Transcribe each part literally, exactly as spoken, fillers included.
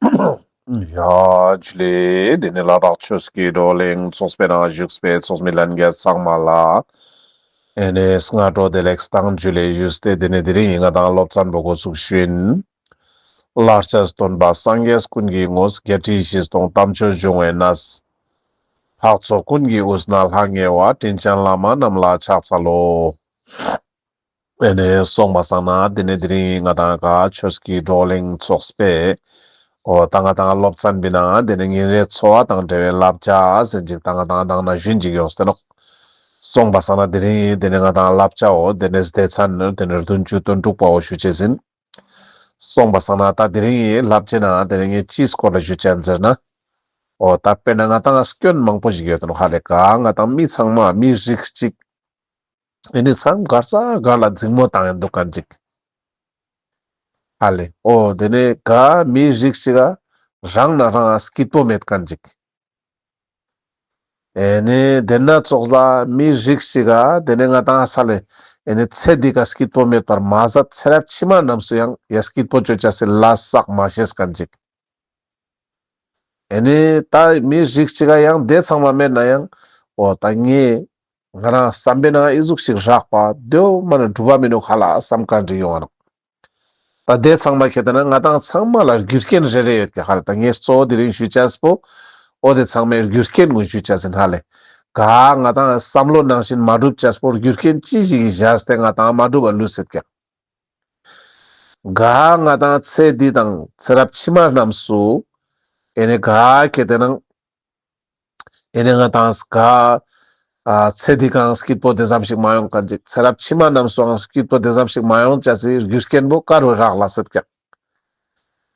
ཡ་ཇུ་ལེ། དེ་ནས་ལ་དྭགས་ཆོས་ཀྱི་བགྲོ་གླེང་ཚོགས་པའི་ནང་བཞུགས་པའི་ཚོགས་མི་ལྷན་རྒྱས་ཚང་མ་ལ་ཨེ་ནས་སྔ་དྲོ་བདེ་ལེགས་དང་ཇུ་ལེ་ཞུས་ཏེ། དེ་ནས་དེ་རིང་ང་དང་སློབ་ཚན་པོ་འགོ་ཚུགས་ཤིན། ལྷར་བཅས་སྟོན་པ་སངས་རྒྱས་ཀུན་གྱི་ངོས། བརྒྱད་ཁྲི་བཞི་སྟོང་དམ་ཆོས་འབྱུང་བའི་གནས། འཕགས་ཚོགས་ཀུན་གྱི་དབུས་ན་ལྷང་ངེ་བ། དྲིན་ཅན་བླ་མ་རྣམས་ལ་ཕྱག་འཚལ་ལོ། ཨེ་ནས་སོང་པ་སང་ན་དེ་ནས་དེ་རིང་ང་དང་ག་ཆོས་ཀྱི་བགྲོ་གླེང་ཚོགས་པའི་འོ་ད་ང་དང་སློབ་ཚན་པའི་ནང་དེ་ནས་ཉིན་རེའི་འཚོ་བ་དང་འབྲེལ་བའི་བསླབ་བྱ་ཟེར་ཅིག་ད་ང་དང་དང་ན་ཞུན་ཅིག་ཡོངས་ཏེ་ནོག། སོང་པ་སང་ན་དེ་རིང་དེ་ནས་ང་དང་བསླབ་བྱའོ་དེ་ནས་སྡེ་ཚན་དེ་ནས་བདུན་ཅུ་དོན་དྲུག་པའོ་ཞུ་ཅེས་ཡིན། སོང་པ་སང་ན་ད་དེ་རིང་ངི་བསླབ་བྱའི་ནང་དེ་རིང་ངི་ཅིའི་སྐོར་ལ་ཞུ་ཅེས་ཟེར་ན། འོ་ད་དཔེར་ན་ང་དང་སྐྱོན་མང་པོ་ཞིག་ཡོད་དེ་ནོག་ཧ་ལེ། ག་ང་དང་མི་ཚང་མ་མི་རིགས་གཅིག་ཨེ་ནི་ཚང་གར་ས་གར་ལ་འཛིང་མོ་བཏང་ཡིན་འདུག་མཁན་ཅིག་ཧ་ལེ། འོ་དེ་ནས་ག་མི་རིགས་གཅིག་ག་རང་ན་རང་ང་སྐྱིད་པོ་མེད་མཁན་ཅིག་ཨེ་ནི་དེ་ན་ཙོགས་ལ་མི་རིགས་གཅིག་ག་དེ་ནས་ང་དང་ས་ལེ་ཨེ་ནི་ཚེ་འདི་ཀ་སྐྱིད་པོ་མེད་པར་མ་ཟད་ཚེ་རབས་ཕྱི་མ་རྣམས་སུ་ཡང་ཡ་སྐྱིད་པོ་ཅོ་ཅེས་སི་ལས་བསགས་མ་ཤེས་མཁན་ཅིག་ཨེ་ནི་ད་མི་རིགས་གཅིག་ག་ཡང་དེ་ཚང་མ་མེད་ན་ཡང་འོ་ད་ངས་ང་རང་བསམ་པའི་ནང་ཨི་ཟུག་ཞིག་རག་པ་དེའོ་མ་ནི་འགྲུབ་པ་མི་ནུག་ཧ་ལ་བསམ་མཁན་ཅིག་ཡོང་ང་ནོག། ད་དེ་ཚང་མ་ཁྱེད་དེ་ན་ང་དང་ཚང་མ་ལ་རྒྱུ་རྐྱེན་རེ་རེ་ཡོད་ཀྱག་ཧ་ལེ། ད་ངས་གཙོ་བོ་དེ་རིང་ཞུ་ཅེས་པོ་འོ་དེ་ཚང་མའི་རྒྱུ་རྐྱེན་ཀུན་ཞུ་ཅེས་ཡིན་ཧ་ལེ། ག་ང་དང་བསམ་བློ་ནང་བཞིན་མ་འགྲུབ་ཅེས་པོ་རྒྱུ་རྐྱེན་ཅི་ཞིག་གིས་བཞག་སྟེ་ང་དང་མ་འགྲུབ་པ་ལུས་སེད་ཀྱག། ག་ང་དང་ཚེ་འདི་དང་ཚེ་རབས་ཕྱི་མ་རྣམས་སུ་ཨེ་ནི་ག་ཁྱེད་དེ་ནང་ཨེ་ནི་ང་དང་ག་ཨ་ཚེ་འདི་ཀའང་སྐྱིད་པོ་དེ་ཙམ་ཞིག་མ་ཡོང་མཁན་ཅིག། ཚེ་རབས་ཕྱི་མ་རྣམས་སུའང་སྐྱིད་པོ་དེ་ཙམ་ཞིག་མ་ཡོང་ཅེས་སི་རྒྱུ་རྐྱེན་པོ་ག་རུ་རག་ལ་སེད་ཀྱག།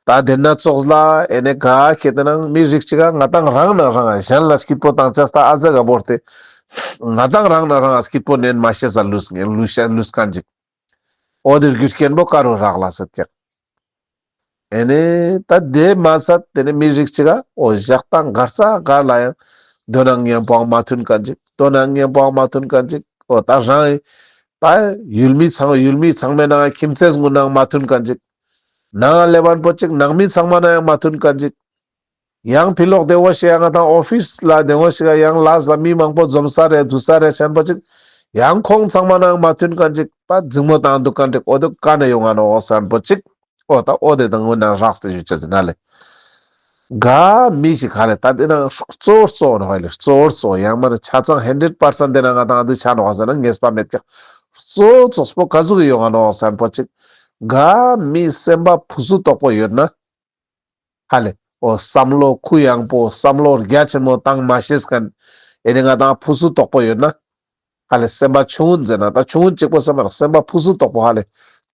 ད་དེ་ན་ཙོགས་ལ་ཨེ་ནི་ག་ཁྱེད་དེ་ནང་མི་རིགས་གཅིག་ག་ང་དང་རང་ན་རང་ང་གཞན་ལ་སྐྱིད་པོ་བཏང་ཅེས་ད་ཨ་ཟ་ག་བོར་ཏེ་ང་དང་རང་ན་རང་ང་སྐྱིད་པོ་ནན་མ་ཤེས་ས་ལུས་ངེ་ལུས་ཤ་ལུས་མཁན་ཅིག། འོ་དེ་རྒྱུ་རྐྱེན་པོ་ག་རུ་རག་ལ་སེད་ཀྱག། ཨེ་ནི་ད་དེ་མ་ཟད་དེ་ནི་མི་རིགས་གཅིག་ག་འོ་ཞག་དང་གར་ས་གར་ལ་ཡང་དོ་ན་མཉམ་པོའང་མ་མཐུན་མཁན་ཅིག། དོ་ན་མཉམ་པོའང་མ་མཐུན་མཁན་ཅིག། འོ་ད་རང་ད་ཡུལ་མི་ཚང་ཡུལ་མི་ཚང་མའི་ནང་ཁྱིམ་མཚེས་ཀུན་ནའང་མ་མཐུན་མཁན་ཅིག། ནང་ལེ་བན་པོ་ཅིག་ནང་མི་ཚང་མ་ན་ཡང་མ་མཐུན་མཁན་ཅིག། ཡང་ཕི་ལོག་དེ་བོ་ཞིག་ཡང་ང་དང་ཨོ་ཕིས་ལ་དེ་བོ་ཞིག་ཡང་ལས་ལ་མི་མང་པོ་འཛོམས་ས་རེ་འདུས་ས་རེ་ཆེན་པོ་ཅིག། ཡང་ཁོང་ཚང་མ་ན་ཡང་མ་མཐུན་མཁན་ཅིག་པ་འཛིང་མོ་བཏང་འདུག་མཁན་ཅིག། འོ་དེ་ཀ་ནས་ཡོང་ང་ནོག་ཟེར་པོ་ཅིག། འོ་ད་འོ་དེ་དང་འོ་ན་རགས་ཏེ་ཞུ་ཅེས་ཟིན་ན་ལེ། ག་མི་ཞིག་ཧ་ལེ་ད་དེ་ན་གཙོ་བོ་གཙོ་བོ་ནོ་ཧ་ལེ་གཙོ་བོ་གཙོ་བོ་ཡང་མ་ནི་ཆ་ཚང་ཧན་ཌེཌ་པར་སེན་ཊ་དེ་ན་ང་དང་འདི་ཆ་ནོག་ཟེར་ན་ངེས་པ་མེད་ཀྱག། གཙོ་བོ་གཙོ་བོ་ག་ཟུག་གི་ཡོང་ང་ནོག་ཟེར་པོ་ཅིག། ག་མི་སེམས་པ་ཕུ་སུ་དོག་པོ་ཡོད་ན། ཧ་ལེ། འོ་བསམ་བློ་གུ་ཡངས་པོ་བསམ་བློ་རྒྱ་ཆེན་མོ་བཏང་མ་ཤེས་མཁན། ཨེ་ནི་ང་དང་ཕུ་སུ་དོག་པོ་ཡོད་ན། ཧ་ལེ་སེམས་པ་ཆུང་ངུན་ཟེར་ན་ད་ཆུང་ངུན་གཅིག་པོ་སེམས་པ་རག་སེམས་པ་ཕུ་སུ་དོག་པོ་ཧ་ལེ།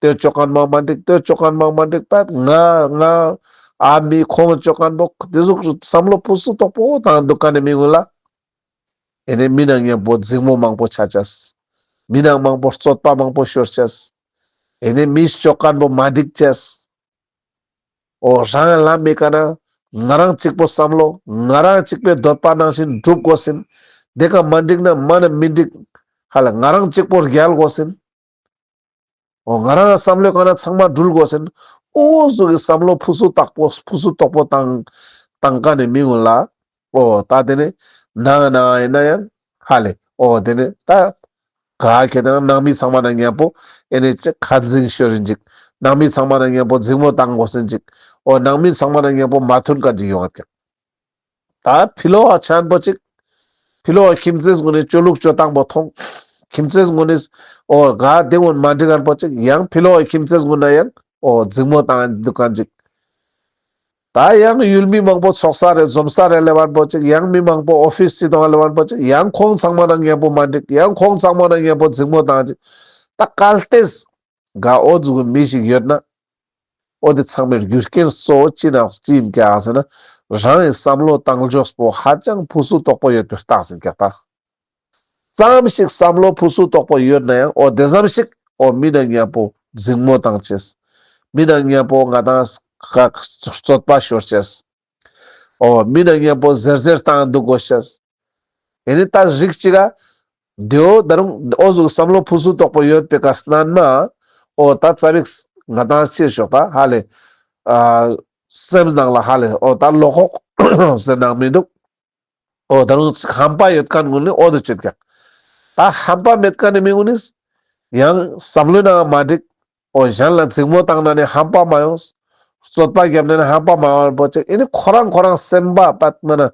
དེ་ཅོ་མཁན་མང་མ་འགྲིག་དེ་ཅོ་མཁན་མང་མ་འགྲིག་པ་ང་ང་ཨ་མི་ཁོང་ཅོ་མཁན་པོ་དེ་ཟུག་བསམ་བློ་ཕུ་སུ་དོག་པོ་བཏང་འདུག་མཁན་ནི་མི་ཀུན་ལ། ཨེ་ནི་མི་ནང་མཉམ་པོ་འཛིང་མོ་མང་པོ་ཆ་ཅེས། མི་ནང་མང་པོ་རྩོད་པ་མང་པོ་ཤོར་ཅེས། ཨེ་ནི་མི་ཅོ་མཁན་པོ་མ་འགྲིག་ཅེས། འོ་རང་ལ་མི་ཀ་ན་ང་རང་གཅིག་པོ་བསམ་བློ་ང་རང་གཅིག་པོའི་འདོད་པ་ནང་བཞིན་འགྲུབ་དགོས་ཟིན། དེ་ཀ་མ་འགྲིག་ན་མ་ནི་མི་འགྲིག། ཧ་ལ་ང་རང་གཅིག་པོ་རྒྱལ་དགོས་ཟིན། འོ་ང་རང་བསམ་བློའི་ཀ་ན་ཚང་མ་འགྲུལ་དགོས་ཟིན། འོ་ཟུག་གི་བསམ་བློ་ཕུ་སུ་དོག་པོ་ཕུ་སུ་དོག་པོ་བཏང་བཏང་མཁན་ནི་མི་ཀུན་ལ། འོ་ད་དེ་ནི་ནང་ན་ཡིན་ན་ཡང་ཧ་ལེ། འོ་དེ་ནི་ད་ག་ཁྱེད་དེ་ན་ནང་མི་ཚང་མ་ན་མཉམ་པོ་ཨེ་ནི་ཅི་ཁ་འཛིང་ཤོར་ཡིན་ཅིག། ནང་མི་ཚང་མ་ན་མཉམ་པོ་འཛིང་མོ་བཏང་དགོས་ཟིན་ཅིག། འོ་ནང་མི་ཚང་མ་ན་མཉམ་པོ་མ་མཐུན་མཁན་ཅིག་ཡོང་ང་ཀྱག། ད་ཕི་ལོག་ག་ཆེན་པོ་ཅིག། ཕི་ལོག་ག་ཁྱིམ་མཚེས་ཀུན་ནི་ཅོ་ལུགས་ཅོ་སྟངས་པོ་མཐོང་། ཁྱིམ་མཚེས་ཀུན་ནི་འོ་ག་དེ་ཀུན་མ་འགྲིག་མཁན་པོ་ཅིག། ཡང་ཕི་ལོག་ག་ཁྱིམ་མཚེས་ཀུན་ན་ཡང་འོ་འཛིང་མོ་བཏང་འདུག་མཁན་ཅིག། ད་ཡང་ཡུལ་མི་མང་པོ་ཚོགས་ས་རེ་འཛོམས་ས་རེ་ལེ་བན་པོ་ཅིག། ཡང་མི་མང་པོ་ཨོ་ཕིས་སི་དང་ལེ་བན་པོ་ཅིག། ཡང་ཁོང་ཚང་མ་ན་མཉམ་པོ་མ་འགྲིག། ཡང་ཁོང་ཚང་མ་ན་མཉམ་པོ་འཛིང་མོ་བཏང་ཅིག། ད་གལ་ཏེ་ག་འོ་ཟུག་གི་མི་ཞིག་ཡོད་ན། འོ་དེ་ཚང་མའི་རྒྱུ་རྐྱེན་གཙོ་བོ་ཅི་ན་ཅི་ཡིན་ཀྱག་ཟེར་ན། རང་གི་བསམ་བློ་བཏང་ཕྱོགས་པོ་ཧ་ཅང་ཕུ་སུ་དོག་པོ་ཡོད་པའི་རྟགས་ཡིན་ཀྱག་ད། ཙམ་ཞིག་བསམ་བློ་ཕུ་སུ་དོག་པོ་ཡོད་ན་ཡང་འོ་དེ་ཙམ་ཞིག་འོ་མི་ན་མཉམ་པོ་འཛིང་མོ་བཏང་ཅེས། མི་ན་མཉམ་པོ་ང་དང་རྩོད་པ་ཤོར་ཅེས། འོ་མི་ན་མཉམ་པོ་ཟེར་ཟེར་བཏང་འདུག་དགོས་ཤེས། ཨེ་ནི་ད་རིགས་གཅིག་ག་དེའོ་ད་རུང་འོ་ཟུག་བསམ་བློ་ཕུ་སུ་དོག་པོ་ཡོད་པའི་ཀ་སྣན་མ། འོ་ད་ཙ་པིག་ང་དང་ཕྱིར་ཤོག་ད་ཧ་ལེ། ཨ་ སེམས་ནང་ལ་ཧ་ལེ་འོ་ད་བློ་ཁོག་ཟེར་ནང་མི་འདུག་འོ་ད་རུང་ཧམ་པ་ཡོད་མཁན་ཀུན་ནི་འོ་དེ་བྱེད་ཀྱག་ད་ཧམ་པ་མེད་མཁན་ནི་མི་ཀུན་ནི་ཡང་བསམ་བློའི་ནང་མ་འགྲིག་འོ་གཞན་ལ་འཛིང་མོ་བཏང་ན་ནི་ཧམ་པ་མ་ཡོང་། རྩོད་པ་བརྒྱབ་ན་ནི་ཧམ་པ་མ་ཡོང་བ་པོ་ཅིག་ཨེ་ནི་ཁོ་རང་ཁོ་རང་སེམས་པ་པད་མ་ན་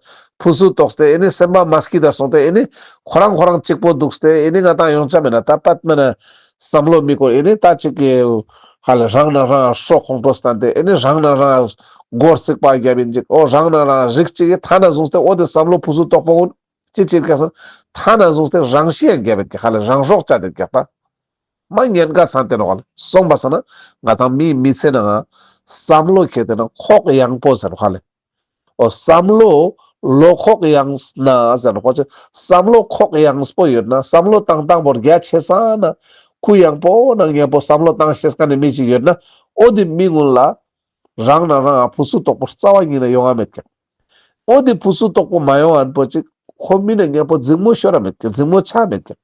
ཕུ་སུ་དོགས་ཏེ་ཨེ་ནི་སེམས་པ་མ་སྐྱིད་ད་སོང་སྟེ་ཨེ་ནི་ཁོ་རང་ཁོ་རང་གཅིག་པོ་འདུག་སྟེ་ཨེ་ནི་ང་ཏང་ཡོང་ཆ་མེད་ན་ད་པད་མ་ན་བསམ་བློ་མི་འཁོར་ཨེ་ནི་ད་ཅིག་གི་ཧ་ལེ་རང་ན་རང་སྲོག་ཁོང་ཁྲོ་སྟན་ཏེ་ཨེ་ནི་རང་ན་རང་སྒོར་རྩིག་པ་བརྒྱབ་ཡིན་ཅིག་འོ་རང་ན་རང་རིགས་ཅིག་གི་ཐ་ན་བཟུང་སྟེ་འོ་དེ་བསམ་བློ་ཕུ་སུ་དོག་པོ་ཀུན་ཅི་ཅིག་ཀ་སང་ཐ་ན་བཟུང་སྟེ་རང་ཤི་ཡང་བརྒྱབ་ཡོད་ཀྱག་ཧ་ལེ་རང་སྲོག་བཅད་དེ་ཀྱག་ད། མ་ཉན་ཀ་ཚང་སྟེ་ནོག་ཧ་ལེ། སོང་པ་སང་ན་ང་ཏང་མིའི་མི་ཚེ་ནང་བསམ་བློ་ཁྱེར་ཏེ་ན་ཁོག་ཡངས་པོ་ཟེར་ནོག་ཧ་ལེ། འོ་བསམ་བློ་བློ་ཁོག་ཡངས་ན་ཟེར་ནོག་ཁོ་ཚོས་བསམ་བློ་ཁོག་ཡངས་པོ་ཡོད་ན་བསམ་བློ་བཏང་བཏང་པོ་རྒྱ་ཆེ་ས་ན་ཁུ་ཡངས་པོ་ན་ཉམ་པོ་བསམ་བློ་བཏང་ཤེས་མཁན་ནི་མི་ཅིག་ཡོད་ན་འོ་དེ་མི་ཀུན་ལ་རང་ན་རང་ཕུ་སུ་དོག་པོ་རྩ་བ་ཉིད་ན་ཡོང་ང་མེད་ཀྱག་འོ་དེ་ཕུ་སུ་དོག་པོ་མ་ཡོང་ཨན་པོ་ཅིག་ཁོ་མི་ན་ཉམ་པོ་འཛིང་མོ་ཤོར་ར་མེད་ཀྱག་འཛིང་མོ་ཆ་མེད་ཀྱག་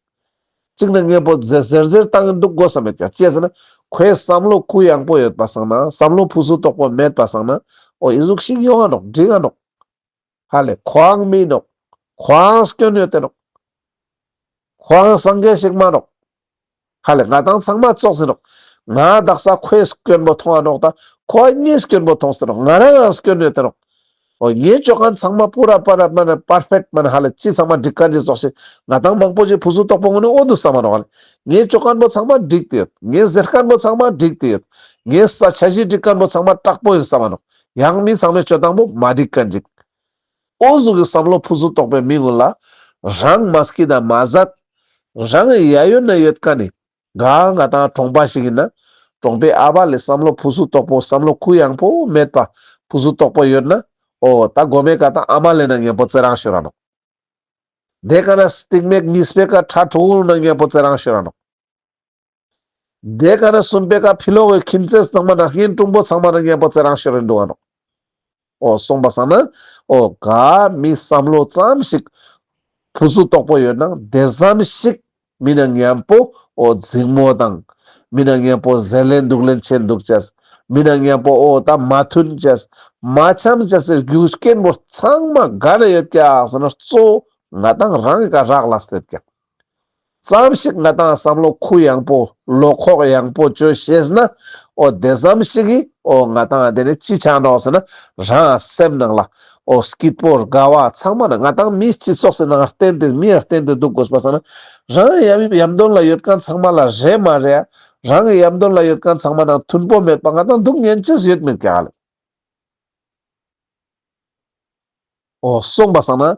གཅིག་ན་ཉམ་པོ་ཟེར་ཟེར་ཟེར་བཏང་འདུག་དགོས་ས་མེད་ཀྱག་ཅི་ཟེར་ན་ཁོའི་བསམ་བློ་ཁུ་ཡངས་པོ་ཡོད་པ་སང་ན་བསམ་བློ་ཕུ་སུ་དོག་པོ་མེད་པ་སང་ན་འོ་ཨི་ཟུག་ཞིག་ཡོང་ང་ནོག་འགྲིག་ག་ནོག་ཧ་ལེ་ཁོའང་མི་ནོག་ཁོའང་སྐྱོན་ཡོད་དེ་ནོག་ཁོའང་སངས་རྒྱས་ཤིག་མ་ནོག་ཧ་ལེ་ང་ཏང་ཚང་མ་ཙོགས་ཟེར་ནོག་ང་དག་ས་ཁོའི་སྐྱོན་པོ་མཐོང་ང་ནོག་ད་ཁོ་ངའི་སྐྱོན་པོ་མཐོང་ཟེར་ནོག་ང་རང་ཡང་སྐྱོན་ཡོད་དེ་ནོག་འོ་ངའི་ཅོ་མཁན་ཚང་མ་པུ་ར་པ་ར་མ་ན་པར་ཕེག་མ་ན་ཧ་ལེ་ཅི་ཚང་མ་འགྲིག་མཁན་ཅིག་ཙོགས་ཤིག་ང་ཏང་མང་པོ་ཞིག་ཕུ་སུ་དོག་པོ་ངོ་ནི་འོ་དུ་བསམ་མ་ནོག་ཧ་ལེ། ངའི་ཅོ་མཁན་པོ་ཚང་མ་འགྲིག་སྟེ་ཡོད། ངའི་ཟེར་མཁན་པོ་ཚང་མ་འགྲིག་སྟེ་ཡོད། ངའི་ས་ཆ་གཞི་སྒྲིག་མཁན་པོ་ཚང་མ་དྲག་པོ་ཡིན་བསམ་མ་ནོག་ཡང་མི་ཚང་མའི་ཅོ་སྟངས་པོ་མ་འགྲིག་མཁན་ཅིག་འོ་ཟུག་གི་བསམ་བློ་ཕུ་སུ་དོག་པའི་མི་ཀུན་ལ་རང་མ་སྐྱིད་ད་མ་ཟད་རང་ཡ་ཡོད་ན་ཡོད་མཁན་ནི་ག་ང་ཏང་གྲོང་པ་ཞིག་ཡིན་ན་གྲོང་པའི་ཨ་བ་ལེ་བསམ་བློ་ཕུ་སུ་དོག་པོ་བསམ་བློ་ཁུ་ཡངས་པོ་མེད་པ་ཕུ་སུ་དོག་པོ་ཡོད་ན་འོ་ད་གོ་མའི་ཀ་ཏང་ཨ་མ་ལེ་ན་ཉམ་པོ་ཙེ་རང་ཤོར་ར་ནོག་དེ་ཀ་ན་སྟིང་མེ་གཉིས་པའི་ཀ་ཁྲ་ཁྲོ་བོ་ན་ཉམ་པོ་ཙེ་རང་ཤོར་ར་ནོག་དེ་ཀ་ན་གསུམ་པའི་ཀ་ཕི་ལོག་གི་ཁྱིམ་མཚེས་ཚང་མ་ན་གཉེན་དྲུང་པོ་ཚང་མ་ན་ཉམ་པོ་ཙེ་རང་ཤོར་རིན་འདུག་ཨ་ནོག་འོ་སོང་པ་སང་ན་འོ་ག་མི་བསམ་བློ་ཙམ་ཞིག་ཕུ་སུ་དོག་པོ་ཡོད་ན་དེ་ཙམ་ཞིག་མི་ན་ཉམ་པོ་འོ་འཛིང་མོ་དང་མི་ན་ཉམ་པོ་ཟེར་ལེན་འདུག་ལེན་ཆེན་འདུག་ཅེས་མི་ན་ཉམ་པོ་འོ་ད་མ་མཐུན་ཅེས་མ་འཆམ་ཅེས་སི་རྒྱུ་རྐྱེན་པོ་ཚང་མ་ག་ན་ཡོད་ཀྱག་ཟེར་ན་གཙོ་བོ་ང་ཏང་རང་གི་ཀ་རག་ལས་ཏེ་ཡོད་ཀྱག་ཙམ་ཞིག་ང་ཏང་བསམ་བློ་ཁུ་ཡངས་པོ་བློ་ཁོག་ཡངས་པོ་ཅོ་ཤེས་ན་འོ་དེ་ཙམ་ཞིག་གི་འོ་ང་ཏང་དེ་ནི་ཅི་ཆ་ནོག་ཟེར་ན་རང་སེམས་ནང་ལ་འོ་སྐྱིད་པོ་དགའ་བ་ཚང་མ་ན་ང་ཏང་མི་སྤྱི་ཚོགས་སི་ནང་བརྟེན་ཏེ་མི་ཡ་བརྟེན་ཏེ་འདུག་དགོས་པ་སང་ན་རང་ཡ་ཡམ་དོན་ལ་ཡོད་མཁན་ཚང་མ་ལ་རེ་མ་རེ་རང་གི་ཡམ་དོན་ལ་ཡོད་མཁན་ཚང་མ་ནང་མཐུན་པོ་མེད་པ་ང་ཏང་འདུག་ཉན་ཅེས་ཡོད་མེད་ཀྱག་ལེ། འོ་སོང་པ་སང་ན།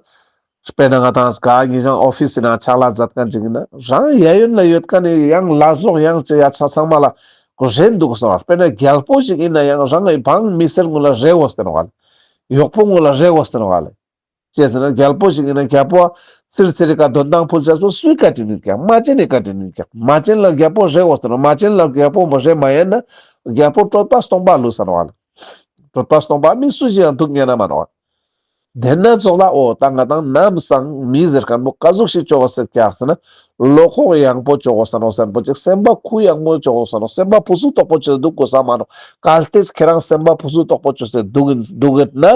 དཔེར་ན་ང་ཏང་ག་ཉི་ཞང་ཨོ་ཕིས་སི་ནང་ཕྱག་ལས་མཛད་མཁན་ཅིག་ཡིན་ན་རང་གཡས་གཡོན་ལ་ཡོད་མཁན་ནི་ཡང་ལ་སོགས་ཡང་ཅི་ཡ་ཚ་ཚང་མ་ལ་རེ་འདུག་སོང་བ། དཔེར་ན་རྒྱལ་པོ་ཞིག་ཡིན་ན་ཡང་རང་གི་འབངས་མི་སེར་ངོ་ལ་རེ་འོ་སྟེ་ནོག་ལེ། གཡོག་པོ་ངོ་ལ་རེ་འོ་སྟེ་ནོག་ལེ། ཅི་ཟེར་ན་རྒྱལ་པོ་ཞིག་ཡིན་ན་རྒྱལ་པོ་ཚིར་ཚིར་ག་དོན་དང་ཕུལ་ཅེས་པོ་སུའི་བཀའ་དྲིན་ཡིན་ཀྱག་མ་བྱན་ནི་བཀའ་དྲིན་ཡིན་ཀྱག་མ་བྱན་ལ་རྒྱལ་པོ་རེ་འོ་སྟེ་ནོག་མ་བྱན་ལ་རྒྱལ་པོ་མོ་རེ་མ་ཡིན་ན་རྒྱལ་པོ་གྲོད་པ་སྟོང་པ་ལུས་ས་ནོག་ལེ། གྲོད་པ་སྟོང་པ་མི་སུ་ཞིག་ཡང་འདུག་ཉན་ན་མ་ནོག་དེ་ན་ཙོགས་ལ་འོ་ད་ང་ཏང་ནམ་སང་མི་ཟེར་མཁན་པོ་ག་ཟུག་ཞིག་ཅོ་གོས་ཀྱག་ཟེར་ན་བློ་ཁོག་ཡངས་པོ་ཅོ་གོས་ས་ནོག་ཟེར་པོ་ཅིག་སེམས་པ་ཁུ་ཡངས་པོ་ཅོ་གོས་ས་ནོག་སེམས་པ་ཕུ་སུ་དོག་པོ་ཅོས་འདུག་དགོས་ས་མ་ནོག་གལ་ཏེ་ཁྱེ་རང་སེམས་པ་ཕུ་སུ་དོག་པོ་ཅོས་ཏེ་འདུག་འདུག་གེད་ན་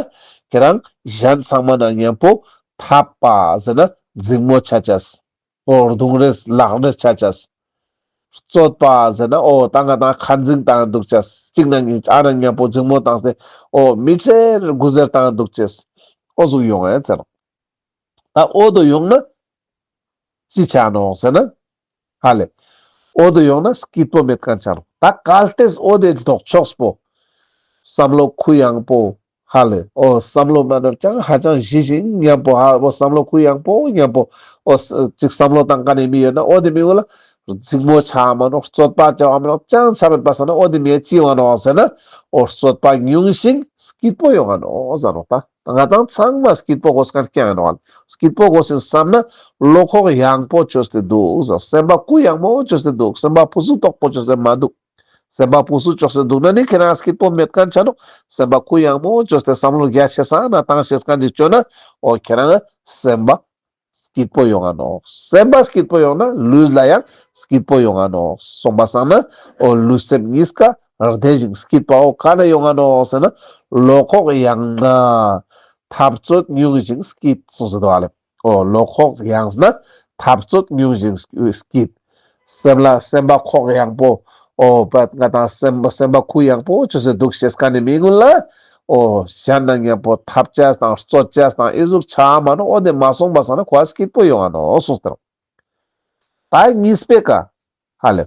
ཁྱེ་རང་གཞན་ཚང་མ་ན་ཉམ་པོ་འཐབ་པ་ཟེར་ན་འཛིང་མོ་ཆ་ཅེས། འོ་རྡུང་རེས་ལག་རེས་ཆ་ཅེས། རྩོད་པ་ཟེར་ན་འོ་ད་ང་ཏང་ཁ་འཛིང་བཏང་འདུག་ཅེས། གཅིག་ན་ཨ་ན་ཉམ་པོ་འཛིང་མོ་བཏང་སྟེ་འོ་མི་ཚེ་གུ་ཟེར་བཏང་འདུག་ཅེས། འོ་ཟུག་ཡོང་ངེ་ཟེར་ནོག་ད་འོ་དོ་ཡོང་ན་ཅི་ཆ་ནོག་ཟེར་ན་ཧ་ལེ། འོ་དོ་ཡོང་ན་སྐྱིད་པོ་མེད་མཁན་ཆ་ནོག་ད་གལ་ཏེ་འོ་དེ་ལྡོག་ཕྱོགས་པོ་བསམ་བློ་ཁུ་ཡངས་པོ་ཧ་ལེ། འོ་བསམ་བློ་མ་ནོར་ཅང་ཧ་ཅང་ཞི་ཞིང་ཉམ་པོ་ཧ་འོ་བསམ་བློ་ཁུ་ཡངས་པོ་ཉམ་པོ་འོ་ཅིག་བསམ་བློ་བཏང་མཁན་ནི་མི་ཡོད་ན་འོ་དེ་མི་ངོ་ལ་འཛིང་མོ་ཆ་མ་ནོག་རྩོད་པ་ཆ་མ་ནོག་ཅང་ཆ་མེད་པ་སང་ན་འོ་དེ་མི་ཡ་ཅི་ཡོང་ནོག་ཟེར་ན་འོ་རྩོད་པ་ཉུང་ཞིང་སྐྱིད་པོ་ཡོང་ང་ནོག་ཟེར་ནོག་ད་ང་ཏང་ཚང་མ་སྐྱིད་པོ་དགོས་མཁན་རྐྱང་ཡིན་ནོག་སྐྱིད་པོ་དགོས་ཤིང་བསམ་ན་བློ་ཁོག་ཡངས་པོ་ཅོས་ཏེ་འདུག་ཟེར། སེམས་པ་ཁུ་ཡངས་མོ་ཅོས་ཏེ་འདུག་སེམས་པ་ཕུ་སུ་དོག་པོ་ཅོས་ཏེ་མ་འདུག་སེམས་པ་ཕུ་སུ་ཅོས་ཏེ་འདུག་ན་ནི་ཁྱེ་རང་སྐྱིད་པོ་མེད་མཁན་ཆ་ནོག་སེམས་པ་ཁུ་ཡངས་མོ་ཅོས་ཏེ་བསམ་བློ་རྒྱ་ཆེ་ས་ན་བཏང་ཤེས་མཁན་ཅིག་ཅོ་ན་འོ་ཁྱེ་རང་སེམས་པ་སྐྱིད་པོ་ཡོང་ང་ནོག་སེམས་པ་སྐྱིད་པོ་ཡོང་ན་ལུས་ལ་ཡང་སྐྱིད་པོ་ཡོང་ང་ནོག་སོང་པ་སང་ན་འོ་ལུས་སེམས་གཉིས་ཀ་ བདེ་ཞིང་སྐྱིད་པའོ་ག་ན་ཡོང་ང་ནོག་ཟེར་ན། བློ་ཁོག་ཡངས་ན་འཐབ་རྩོད་ཉུང་ཞིང་སྐྱིད་གསུངས་སེ་འདུག་ཨ་ལེ། འོ་བློ་ཁོག་ཡངས་ན་འཐབ་རྩོད་ཉུང་ཞིང་སྐྱིད། སེམས་ལ་སེམས་པ་ཁོག་ཡངས་པོ། འོ་པ་ང་དང་སེམས་སེམས་པ་ཁུ་ཡངས་པོ་ཅོས་སེ་འདུག་ཤེས་མཁན་ནི་མི་ཀུན་ལ། འོ་གཞན་དང་མཉམ་པོ་འཐབ་ཅེས་དང་རྩོད་ཅེས་དང་ཨི་ཟུག་ཆ་མ་ནོག་འོ་དེ་མ་སོང་པ་སང་ན་ཁོ་སྐྱིད་པོ་ཡོང་ང་ནོག་གསུངས་ཏེ་ནོག་ད་གཉིས་པའི་ཀ་ཧ་ལེ།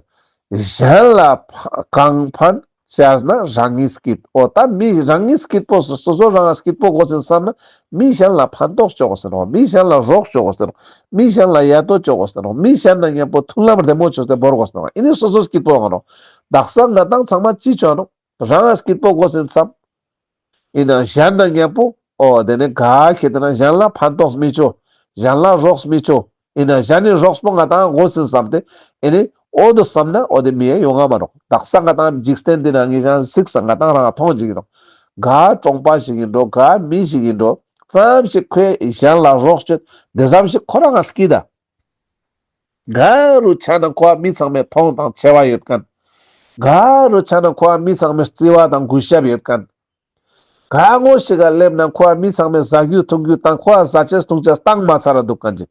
གཞན་ལ་ཕ་གང་ཕན་བྱས་ན་རང་ཉིད་སྐྱིད། འོ་ད་མི་རང་ཉིད་སྐྱིད་པོ་སོ་སོ་རང་སྐྱིད་པོ་དགོས་ཟེར་བསམ་ན། མི་གཞན་ལ་ཕན་ཐོགས་ཅོ་དགོས་ཟེར་ནོག་མི་གཞན་ལ་རོགས་ཅོ་དགོས་ཟེར་ནོག་མི་གཞན་ལ་ཡ་ཏོ་ཅོ་དགོས་ཟེར་ནོག་མི་གཞན་དང་མཉམ་པོ་མཐུན་ལམ་བདེ་མོ་ཅོས་ཏེ་བོར་དགོས་ཟེར་ནོག་ཨི་ནི་སོ་སོ་སྐྱིད་པོ་ཡོང་ང་ནོག་དག་ས་ང་དང་ཚང་མ་ཅི་ཅོ་ནོག་རང་སྐྱིད་པོ་དགོས་ཟེར་བསམ། ཨིན་ན་གཞན་དང་མཉམ་པོ། འོ་དེ་ནི་ག་ཁེ་དེ་ན་གཞན་ལ་ཕན་ཐོགས་མི་ཅོ། གཞན་ལ་རོགས་མི་ཅོ། ཨིན་ན་གཞན་ནི་རོགས་པོ་ང་དང་དགོས་ཟེར་བསམ་སྟེ། ཨེ་ནི་འོ་དོ་བསམ་ན་འོ་དེ་མི་ཡ་ཡོང་ང་མ་ནོག་དག་ས་ང་དང་འཇིག་རྟེན་འདི་ན་ངེད་ཅག་གཟིགས་ས་ང་དང་རང་མཐོང་ཅིག་ཡིན་ནོག་ག་གྲོང་པ་ཞིག་ཡིན་འགྲོ། ག་མི་ཞིག་ཡིན་འགྲོ། ཙམ་ཞིག་ཁོས་གཞན་ལ་རོགས་ཅོ། དེ་ཙམ་ཞིག་ཁོ་རང་ང་སྐྱིད་ད། ག་རུ་ཆ་ན་ཁོ་མི་ཚང་མའི་མཐོང་དང་ཆེ་བ་ཡོད་མཁན། ག་རུ་ཆ་ན་ཁོ་མི་ཚང་མའི་བརྩི་བ་དང་གུས་ཞབས་ཡོད་མཁན། ག་ངོ་ཞིག་ག་སླེབས་ན་ཁོ་མི་ཚང་མའི་ཟ་རྒྱུ་འཐུང་རྒྱུ་དང་ཁོ་ཟ་ཅེས་འཐུང་ཅེས་བཏང་མ་ཚར་ར་འདུག་མཁན་ཅིག་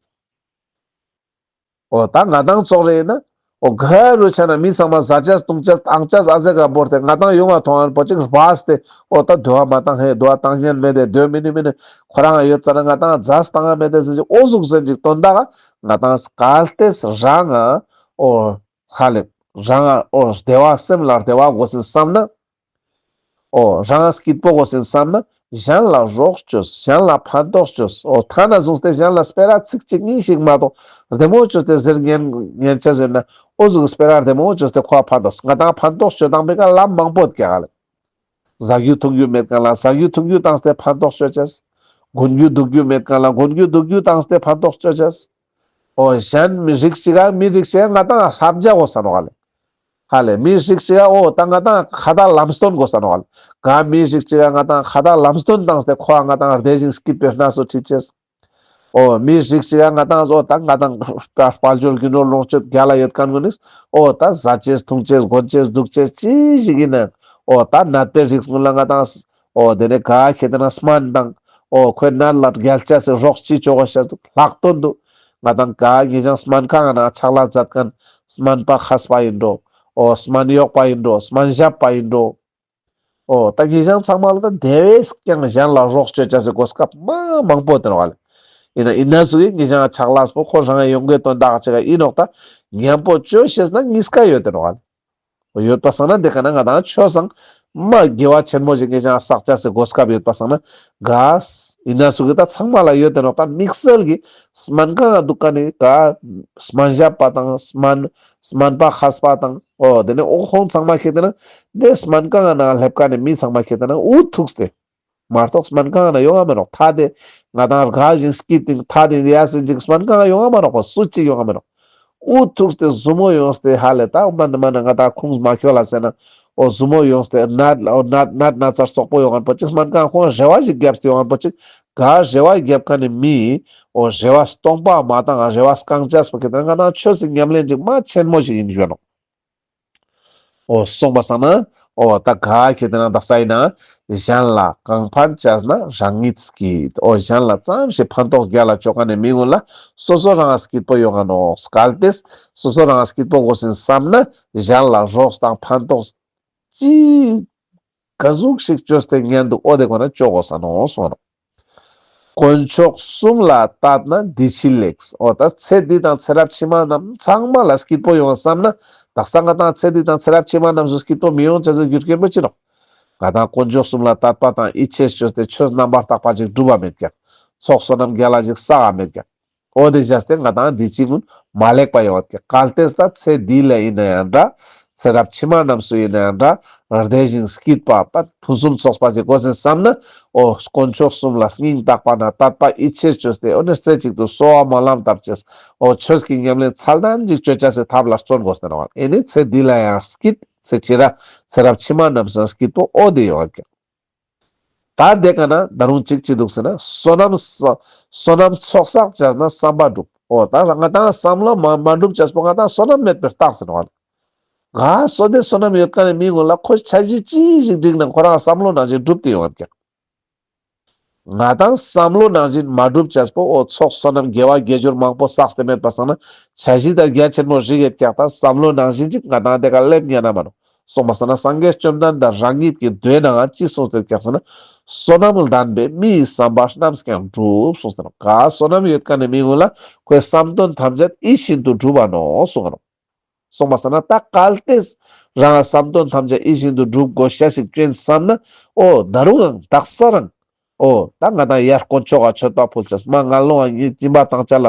འོ་ད་ང་དང་ཙོགས་རེ་ཡིན་ན། འོ་ག་རུ་ཆ་ན་མི་ཚང་མ་ཟ་ཅེས་འཐུང་ཅེས་བཏང་ཅེས་ཨ་ཟེ་ག་བོར་ཏེ་ང་དང་ཡོང་བ་མཐོང་ཨན་པོ་ཅིག་སྦས་ཏེ། འོ་ད་དུ་བ་མ་བཏང་ཧེ་དུ་བ་བཏང་ཉན་མེད་དེ་དོ་མི་ནི་མི་ནི་ཁོ་རང་ཡོད་ཙ་ན་ང་དང་ཛས་བཏང་ང་མེད་དེ་ཟེར་ཅིག་འོ་ཟུག་ཟེར་ཅིག་དོན་དག་ང་དང་གལ་ཏེ་རང་ང་འོ་ཧ་ལེ་རང་ང་འོ་བདེ་བ་སེམས་ལ་བདེ་བ་དགོས་ཟེར་བསམ་ན། འོ་རང་སྐྱིད་པོ་དགོས་ཟེར་བསམ་ན། གཞན་ལ་རོགས་ཅོས། གཞན་ལ་ཕན་ཐོགས་ཅོས། འོ་ཐ་ན་བཟུང་སྟེ་གཞན་ལ་སྤེ་ར་ཚིག་གཅིག་གཉིས་ཤིག་མ་གཏོགས་བདེ་མོ་ཅོས་ཏེ་ཟེར་ཉན་ཉན་ཆ་ཟེར་ན། འོ་ཟུག་སྤེ་ར་བདེ་མོ་ཅོས་ཏེ་ཁོ་ཕན་ཐོགས། ང་དང་ཕན་ཐོགས་ཅོ་དང་པེ་ཀ་ལམ་མང་པོ་ཡོད་ཀྱག་ལེ། ཟ་རྒྱུ་འཐུང་རྒྱུ་མེད་མཁན་ལ་ཟ་རྒྱུ་འཐུང་རྒྱུ་བཏང་སྟེ་ཕན་ཐོགས་ཅོ་ཅེས། གོན་རྒྱུ་འདུག་རྒྱུ་མེད་མཁན་ལ་གོན་རྒྱུ་འདུག་རྒྱུ་བཏང་སྟེ་ཕན་ཐོགས་ཅོ་ཅེས། འོ་གཞན་མི་རིགས་ཅིག་ག་མི་རིགས་ཅིག་ག་ང་དང་ལྷབ་རྒྱ་དགོས་ས་ནོག་ལེ། ཧ་ལེ་མི་རིགས་ཅིག་ག་འོ་ད་ང་དང་ཁ་ཏ་ལམ་སྟོན་དགོས་ས་ནོག་ལེ། ག་མི་རིགས་ཅིག་ག་ང་དང་ཁ་ཏ་ལམ་སྟོན་བཏང་སྟེ་ཁོ་ང་དང་བདེ་ཞིང་སྐྱིད་པའི་གནས་སུ་ཁྲིད་ཅེས། འོ་མི་རིགས་ཅིག་ག་ང་དང་འོ་ད་ང་དང་དཔལ་འབྱོར་རྒྱུ་ནོར་ལོངས་སྤྱོད་རྒྱལ་ལ་ཡོད་མཁན་ཀུན་ནི་འོ་ད་ཟ་ཅེས་འཐུང་ཅེས་གོན་ཅེས་འདུག་ཅེས་ཅི་ཞིག་ཡིན་ན། འོ་ད་ནད་པའི་རིགས་ཀུན་ལ་ང་དང་འོ་དེ་ནས་ག་ཁེ་དེ་ན་སྨན་དང་། འོ་ཁོའི་ནད་ལ་རྒྱལ་ཅེས་སི་རོགས་ཅི་ཅོ་གོ་ཤ་འདུག་ལྷག་དོན་དུ་ང་དང་ག་ངེད་ཅག་སྨན་ཁང་ང་ཕྱག་ལས་མཛད་མཁན་སྨན་པ་མཁས་པ་ཡིན་འགྲོ། འོ་སྨན་གཡོག་པ་ཡིན་འགྲོ། སྨན་ཞབས་པ་ཡིན་འགྲོ། འོ་ད་ངེད་ཅག་ཚང་མ་ལ་ད་དེ་བས་ཀྱང་གཞན་ལ་རོགས་ཅོ་ཅེས་སི་གོ་སྐབས་མ་མང་པོ་ཡོད་དེ་ནོག་ལེ། ཡིན་ན་ཡིན་ན་ཟུག་གི་ངེད་ཅག་ཕྱག་ལས་པོ་ཁོ་རང་ཡོང་གི་དོན་དག་ཅིག་ཡིན་ནོག་ད་མཉམ་པོ་ཅོ་ཤེས་ན་གཉིས་ཀ་ཡོད་དེ་ནོག་ལེ། ཡོད་པ་སང་ན་དེ་ཀ་ན་ང་དང་ཆོས་སང་མ་དགེ་བ་ཆེན་མོ་ཞིག་ངེད་ཅག་བསགས་ཅེས་སི་གོ་སྐབས་ཡོད་པ་སང་ན་ག་ཡིན་ན་ཟུག་གི་ད་ཚང་མ་ལ་ཡོད་དེ་ནོག་ད་དམིགས་བསལ་གྱི་སྨན་ཁང་ང་འདུག་མཁན་ནི་ག་སྨན་ཞབས་པ་དང་སྨན་སྨན་པ་མཁས་པ་དང་འོ་དེ་ནས་འོ་ཁོང་ཚང་མ་ཁེ་དེ་ན་དེ་སྨན་ཁང་ང་ན་སླེབས་མཁན་ནི་མི་ཚང་མ་ཁེ་དེ་ན་འུ་ཐུག་སྟེ། མ་གཏོགས་སྨན་ཁང་ན་ཡོང་ང་མི་ནོག་ཐ་དེ་ང་དང་དགའ་ཞིང་སྐྱིད་དེ་ཐ་དེ་ཡ་སེ་ཅིག་སྨན་ཁང་ཡོང་ང་མི་ནོག་པ་སུ་ཅིག་ཡོང་ང་མི་ནོག་འུ་ཐུག་སྟེ་ཟུར་མོ་ཡོངས་ཏེ་ཧ་ལེ་ད་མ་ན་མ་ན་ང་དང་ཁུངས་མ་འཁྱོལ་ལ་ཟེར་ན། འོ་ཟུར་མོ་ཡོངས་ཏེ་ནད་འོ་ནད་ནད་ན་ཚ་རྩོག་པོ་ཡོང་ང་པོ་ཅིག་སྨན་ཁང་ཁོང་རེ་བ་ཞིག་བརྒྱབ་སྟེ་ཡོང་ང་པོ་ཅིག་ག་རེ་བ་བརྒྱབ་མཁན་ནི་མི་འོ་རེ་བ་སྟོང་པ་མ་བཏང་ང་རེ་བ་བསྐང་ཅེས་པོ་ཁེ་དེ་ན་ང་དང་ཆོས་སི་ཉམས་ལེན་ཅིག་མ་ཆེན་མོ་ཞིག་ཡིན་ཞུ་ནོག་འོ་སོང་པ་སང་ན་འོ་ད་ག་ཁེ་དེ་ན་ད་ས་ཡིན་ན་གཞན་ལ་གང་ཕན་བྱས་ན་རང་ཉིད་སྐྱིད། འོ་གཞན་ལ་ཙམ་ཞིག་ཕན་ཐོགས་རྒྱལ་ལ་ཅོ་མཁན་ནི་མི་ཀུན་ལ་སོ་སོ་རང་སྐྱིད་པོ་ཡོང་ང་ནོག་གལ་ཏེ་སོ་སོ་རང་སྐྱིད་པོ་དགོས་ཟེར་བསམ་ན་གཞན་ལ་རོགས་དང་ཕན་ཐོགས་ཅི་ག་ཟུག་ཞིག་ཅོས་ཏེ་ཉན་འདུག་འོ་དེ་ཀུན་ན་ཅོ་དགོས་ས་ནོག་གསུངས་ནོག་དཀོན་མཆོག་གསུམ་ལ་དད་ན་འདི་ཕྱི་ལེགས། འོ་ད་ཚེ་འདི་དང་ཚེ་རབས་ཕྱི་མ་རྣམས་ཚང་མ་ལ་སྐྱིད་པོ་ཡོང་བསམ་ན་དག་ས་ང་དང་ཚེ་འདི་དང་ཚེ་རབས་ཕྱི་མ་རྣམས་སུ་སྐྱིད་པོ་མི་ཡོང་ཅེས་སི་རྒྱུ་རྐྱེན་པོ་ཅི་ནོག་ང་དང་དཀོན་མཆོག་གསུམ་ལ་དད་པ་དང་ཡིད་ཆེས་ཅོས་ཏེ་ཆོས་རྣམ་པར་དག་པ་ཅིག་སྒྲུབ་པ་མེད་ཀྱག་ཚོགས་བསོད་ནམས་རྒྱལ་ལ་ཅིག་བསགས་པ་མེད་ཀྱག་འོ་དེ་བྱས་ཏེ་ང་དང་འདི་ཅིག་ཀུན་མ་ལེགས་པ་ཡོང་བ་ཀྱག་གལ་ཏེ་ད་ཚེ་འདི་ལ་ཡིན་ན་ཡང་འདྲ། ཚེ་རབས་ཕྱི་མ་རྣམས་སུ་ཡིན་ན་ཡང་འདྲ། བདེ་ཞིང་སྐྱིད་པ་པ་ཕུན་སུམ་ཚོགས་པ་ཅིག་དགོས་ཟེར་བསམ་ན། འོ་དཀོན་མཆོག་གསུམ་ལ་སྙིང་ཐག་པ་ན་དད་པ་ཡིད་ཆེས་ཅོས་ཏེ་འོ་ནི་རྩེ་གཅིག་ཏུ་གསོལ་བ་སྨོན་ལམ་བཏབ་ཅེས། འོ་ཆོས་ཀྱི་ཉམས་ལེན་ཚད་ལྡན་ཅིག་ཅོ་ཅེས་སི་ཐབས་ལ་བརྩོན་དགོས་ཟེར་བ། ཨེ་ནི་ཚེ་འདི་ལ་ཡང་སྐྱིད། ཚེ་ཕྱི་ར་ཚེ་རབས་ཕྱི་མ་རྣམས་སུ་ཡང་སྐྱིད་པོ་འོ་དེ་ཡོང་བ་ཀྱག་ད་དེ་ཀ་ན་ད་རུང་གཅིག་ཅི་འདུག་ཟེར་ན་བསོད་ནམས་བསོད་ནམས་ཚོགས་བསགས་བྱས་ན་བསམ་པ་འགྲུབ། འོ་ད་ང་དང་བསམ་བློ་མ་མ་འགྲུབ་ཅེས་པོ་ང་དང་བསོད་ནམས་མེད་པའི་རྟགས་ཟེར་བ། ག་བསོད་བདེ་བསོད་ནམས་ཡོད་ཁན་ནི་མི་གུན་ལ་ཁོ་འཆར་གཞི་ཅི་ཞིག་སྒྲིག་ན་ཁོ་རང་བསམ་བློ་ནང་བཞིན་འགྲུབ་སྟེ་ཡོང་ཡོད་ཀྱག། ང་དང་བསམ་བློ་ནང་བཞིན་མ་འགྲུབ་ཅེས་པོ་འོ་ཚོགས་བསོད་ནམས་དགེ་བ་དགེ་སྦྱོར་མང་པོ་བསགས་ཏེ་མེད་པ་སང་ན་འཆར་གཞི་དང་རྒྱ་ཆེན་མོ་རིག་ཡོད་ཀྱག། ད་བསམ་བློ་ནང་བཞིན་ཅིག་ང་དང་དེ་ཀ་སླེབས་ཉན་ན་མ་ནོག། སོང་པ་སང་ན་སངས་རྒྱས་བཅོམ་ལྡན་འདས་རང་ཉིད་ཀྱི་མདོའི་ནང་ང་ཅི་གསུངས་ཏེ་ཡོད་ཀྱག་ཟེར་ན། བསོད་ནམས་ལྡན་པས་མི་ཡི་བསམ་པ་རྣམས་ཀྱང་འགྲུབ་གསུངས་ཏེ་ནོག། ག་བསོད་ནམས་ཡོད་ཁན་ནི་མི་གུན་ལ་ཁོའི་བསམ་དོན་ཐམས་ཅད་ཡིད་བཞིན་དུ་འགྲུབ་པ་ནོག་གསུངས་ཏེ་ནོག། སོང་པ་སང་ན་ད་གལ་ཏེ་རང་བསམ་དོན་ཐམས་ཅད་ཡིད་བཞིན་དུ་འགྲུབ་དགོས་ཤེས་ཤིག་ཅོ་ཡིན་བསམ་ན། འོ་ད་རུང་ཡང་དག་ས་རང་། འོ་ད་ང་དང་ཡར་དཀོན་མཆོག་ག་མཆོད་པ་ཕུལ་ཅེས། མ་ངན་སློང་ང་སྦྱིན་པ་དང་བཅས་ལ་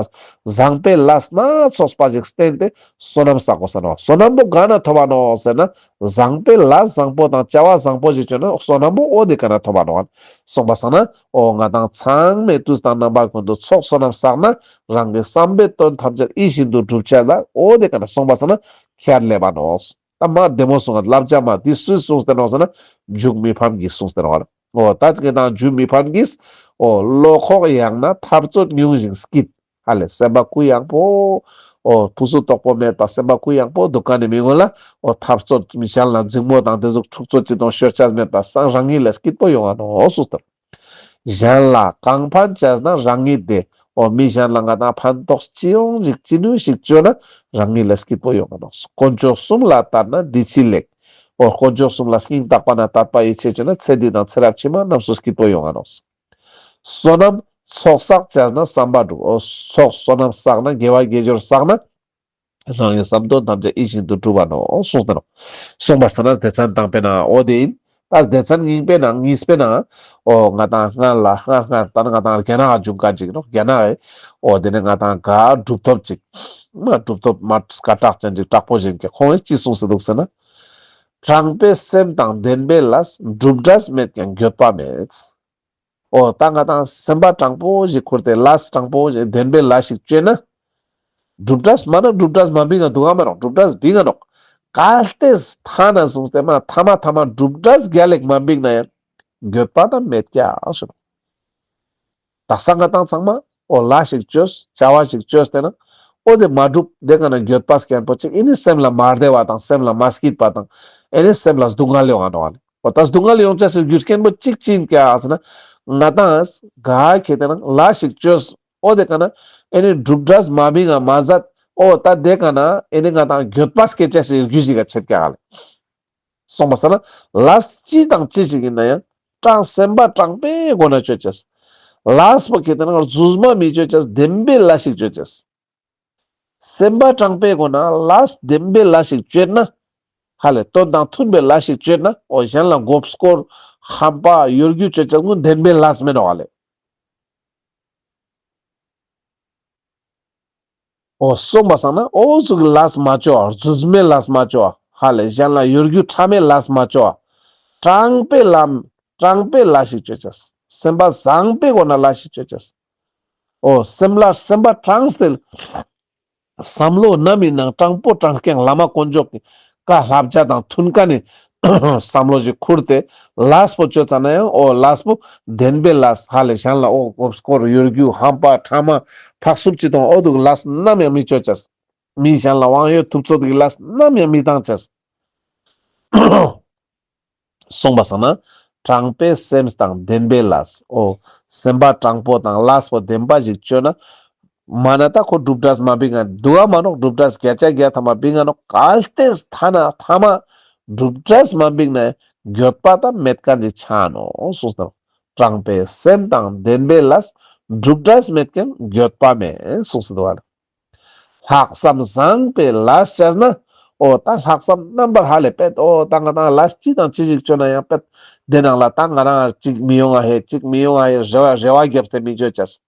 བཟང་པོའི་ལས་སྣ་ཚོགས་པ་ཞིག་བསྟེན་ཏེ་བསོད་ནམས་བསགས་དགོས་ས་ནོག། བསོད་ནམས་པོ་ག་ན་ཐོབ་པ་ནོག་ཟེར་ན། བཟང་པོའི་ལས་བཟང་པོ་དང་བྱ་བ་བཟང་པོ་ཞིག་ཅོ་ན་བསོད་ནམས་པོ་འོ་དེ་ཀ་ན་ཐོབ་པ་ནོག། སོང་པ་སང་ན། འོ་ང་དང་ཚང་མས་དུས་དང་རྣམ་པ་ཀུན་ཏུ་ཚོགས་བསོད་ནམས་བསགས་ན་རང་གི་བསམ་པའི་དོན་ཐམས་ཅད་ཡིད་བཞིན་དུ་འགྲུབ་ཅེས་ལ་འོ་དེ་ཀ་ན་སོང་པ་སང་ན་ཁྱད་ལས་པ་ནོག། ད་མ་བདེ་མོ་གསུངས་ང་བསླབ་བྱ་མ་འདི་སུས་གསུངས་ཏེ་ནོག་ཟེར་ན། འཇུ་མི་ཕམ་གྱིས་གསུངས་ཏེ་ནོག། འོ་ད་ཅི་ང་དང་འཇུ་མི་ཕམ་གྱིས། འོ་བློ་ཁོག་ཡང་ན་འཐབ་རྩོད་ཉུང་ཞིང་སྐྱིད། ཧ་ལས་སེམས་པ་གུ་ཡངས་པོ། འོ་ཕུ་སུ་དོག་པོ་མེད་པ་སེམས་པ་གུ་ཡངས་པོ་འདུག་ཁན་ནི་མི་གུན་ལ། འོ་འཐབ་རྩོད་མི་གཞན་ལ་འཛིང་མོ་དང་དེ་ཟུག་འཁྲུག་རྩོད་ཅི་དང་ཤོར་ཅེས་མེད་པ་སང་རང་ཉིད་ལ་སྐྱིད་པོ་ཡོང་ང་ནོག་གསུངས་ཏེ། གཞན་ལ་གང་ཕན་བྱས་ན་རང་ཉིད་བདེ། འོ་མི་གཞན་ལ་ང་དང་ཕན་ཐོགས་ཅི་ཡོང་ཞིག་ཅི་ནུས་ཤིག་ཅོས་ན་རང་ཉིད་ལ་སྐྱིད་པོ་ཡོང་ང་ནོག། དཀོན་མཆོག་གསུམ་ལ་དད་ན་འདི་ཕྱི་ལེགས། འོ་དཀོན་མཆོག་གསུམ་ལ་སྙིང་ཐག་པ་ན་དད་པ་ཡིད་ཆེས་ཅོས་ན་ཚེ་འདི་དང་ཚེ་རབས་ཕྱི་མ་རྣམས་སུ་སྐྱིད་པོ་ཡོང་ང་ནོག། བསོད་ནམས་ཚོགས་བསགས་བྱས་ན་བསམ་པ་འགྲུབ། འོ་ཚོགས་བསོད་ནམས་བསགས་ན་དགེ་བ་དགེ་སྦྱོར་བསགས་ན། རང་གི་བསམ་དོན་ཐམས་ཅད་ཡིད་བཞིན་དུ་འགྲུབ་པ་ནོག་གསུངས་ཏེ་ནོག། སོང་པ་སང་ན་སྡེ་ཚན་དང་པོའི་ནང་འོ་དེ་ཡིན། ད་སྡེ་ཚན་གཉིས་པའི་ནང་གཉིས་པའི་ནང་འོ་ང་དང་སྔར་ལ་སྔར་སྔར་ད་ནི་ང་དང་རྒྱ་ནག་ག་བྱུང་ཁན་ཅིག་ནོག། རྒྱ་ནག་གི་འོ་དེ་ནི་ང་དང་ག་གྲུབ་ཐོབ་ཅིག། མ་གྲུབ་ཐོབ་མ་སྐད་གྲགས་ཅན་ཅིག་དྲག་པོ་ཞིག་གི་ཁོང་གིས་ཅི་གསུངས་སེ་འདུག་ཟེར་ན། དྲང་པོའི་སེམས་དང་ལྡན་པའི་ལས། གྲུབ་འབྲས་མེད་ཀྱང་འགྱོད་པ་མེད། འོ་ད་ང་དང་སེམས་པ་དྲང་པོ་ཞིག་ཁུར་ཏེ་ལས་དྲང་པོ་ཞིག་ལྡན་པའི་ལས་ཞིག་ཅོས་ན། གྲུབ་འབྲས་མ་ན་གྲུབ་འབྲས་མ་བིང་ང་འདུག་ག་མ་ནོག། གྲུབ་འབྲས་བིང་ང་ནོག། གལ་ཏེ་ཐ་ན་བཟུང་སྟེ་མ་ཐ་མ་ཐ་མ་གྲུབ་འབྲས་རྒྱལ་ལེགས་མ་བིང་ན་ཡང་འགྱོད་པ་ད་མེད་ཀྱག་ཞུ་ནོག། དག་ས་ང་དང་ཚང་མ་འོ་ལས་ཞིག་ཅོས་བྱ་བ་ཞིག་ཅོས་ཏེ་ན་འོ་དེ་མ་འགྲུབ་དེ་ཀ་ན་འགྱོད་པ་སྐྱེན་པོ་ཅིག་ཨེ་ནི་སེམས་ལ་མ་བདེ་བ་དང་སེམས་ལ་མ་སྐྱིད་པ་དང་ཨེ་ནི་སེམས་ལ་སྡུག་བསྔལ་ཡོང་ང་ནོག་ཨ་ནི། འོ་ད་སྡུག་བསྔལ་ཡོང་ཅེས་སི་རྒྱུ་རྐྱེན་པོ་གཅིག་ཅི་ཡིན་ཀྱག་ཟེར་ན། ང་དང་ག་ཁེ་ཏེ་ན་ལས་ཞིག་ཅོས། འོ་དེ་ཀ་ན་ཨེ་ནི་གྲུབ་འབྲས་མ་བིང་ང་མ་ཟད། འོ་ད་དེ་ཀ་ན་ཨེ་ནི་ང་དང་འགྱོད་པ་སྐྱེ་ཅེས་སི་རྒྱུ་ཞིག་ག་ཆེད་ཀྱག་ལེ། སོང་པ་སང་ན་ལས་ཅི་དང་ཅི་ཞིག་ཡིན་ན་ཡང་དྲང་སེམས་པ་དྲང་པོའི་སྒོ་ན་ཅོ་ཅེས། ལས་པོ་ཁེ་ཏེ་ན་རྫུས་མ་མི་ཅོ་ཅེས་བདེན་པའི་ལས་ཞིག་ཅོ་ཅེས། སེམས་པ་དྲང་པོའི་སྒོ་ན་ལས་བདེན་པའི་ལས་ཤིག་ཅོས་ན། ཧ་ལས་དོན་དང་མཐུན་པའི་ལས་ཤིག་ཅོས་ན། འོ་གཞན་ལ་མགོ་སྐོར་ཧམ་པ་གཡོ་སྒྱུ་ཅོ་ཅེས་ཀུན་བདེན་པའི་ལས་མེན་ནོག་ཧ་ལས། འོ་སོང་པ་སང་ན་འོ་ཟུག་གི་ལས་མ་ཅོ་བ། རྫུས་མའི་ལས་མ་ཅོ་བ། ཧ་ལས་གཞན་ལ་གཡོ་སྒྱུ་ཕྲ་མའི་ལས་མ་ཅོ་བ། དྲང་པོའི་ལམ་དྲང་པོའི་ལས་ཤིག་ཅོ་ཅེས། སེམས་པ་བཟང་པོའི་སྒོ་ན་ལས་ཤིག་ཅོ་ཅེས། འོ་སེམས་ལ་སེམས་པ་དྲང་སྟེ། བསམ་བློ་ནམ་ཡིན་ནའང་དྲང་པོ་དྲང་རྐྱང་བླ་མ་དཀོན་མཆོག་གི་བཀའ་བསླབ་བྱ་དང་མཐུན་ཀ་ནི་བསམ་བློ་ཞིག་ཁུར་ཏེ་ལས་པོ་ཅོ་ཙ་ན་ཡང་འོ་ལས་པོ་བདེན་པའི་ལས། ཧ་ལས་གཞན་ལ་འོ་མགོ་སྐོར་གཡོ་སྒྱུ་ཧམ་པ་ཕྲ་མ་ཕག་སུབ་ཅི་དང་འོ་དུག་ལས་ནམ་ཡང་མི་ཅོ་ཅེས། མི་གཞན་ལ་དབང་ཡོད་ཐུབ་ཚོད་ཀྱི་ལས་ནམ་ཡང་མི་བཏང་ཅེས། སོང་པ་སང་ན་དྲང་པོའི་སེམས་དང་ལྡན་པའི་ལས། འོ་སེམས་པ་དྲང་པོ་དང་ལས་པོ་བདེན་པ་ཞིག་ཅོས་ན། མ་ན་ད་ཁོ་གྲུབ་འབྲས་མ་བིང་ང་འདུག་ག་མ་ནོག། གྲུབ་འབྲས་བརྒྱ་ཆ་བརྒྱ་ཐམ་པ་བིང་ང་ནོག། གལ་ཏེ་ཐ་ན་ཐ་མ་གྲུབ་འབྲས་མ་བིང་ན་འགྱོད་པ་ད་མེད་ཁན་ཅིག་ཆ་ནོག་གསུངས་ཏེ་ནོག། དྲང་པོའི་སེམས་དང་ལྡན་པའི་ལས། གྲུབ་འབྲས་མེད་ཀྱང་འགྱོད་པ་མེད་གསུངས་ཏེ་འདུག་ག། ལྷག་བསམ་བཟང་པོའི་ལས་བྱས་ན། འོ་ད་ལྷག་བསམ་རྣམ་པར་ཧ་ལས་པད། འོ་ད་ང་དང་ལས་ཅི་དང་ཅི་ཞིག་ཅོ་ན་ཡང་པད། དེ་ནང་ལ་ད་ང་རང་ཅིག་མི་ཡོང་ང་ཧེ་ཅིག་མི་ཡོང་ང་ཧེ་རེ་བ་རེ་བ་བརྒྱབ་སྟེ་མི་ཅོ་ཅེས།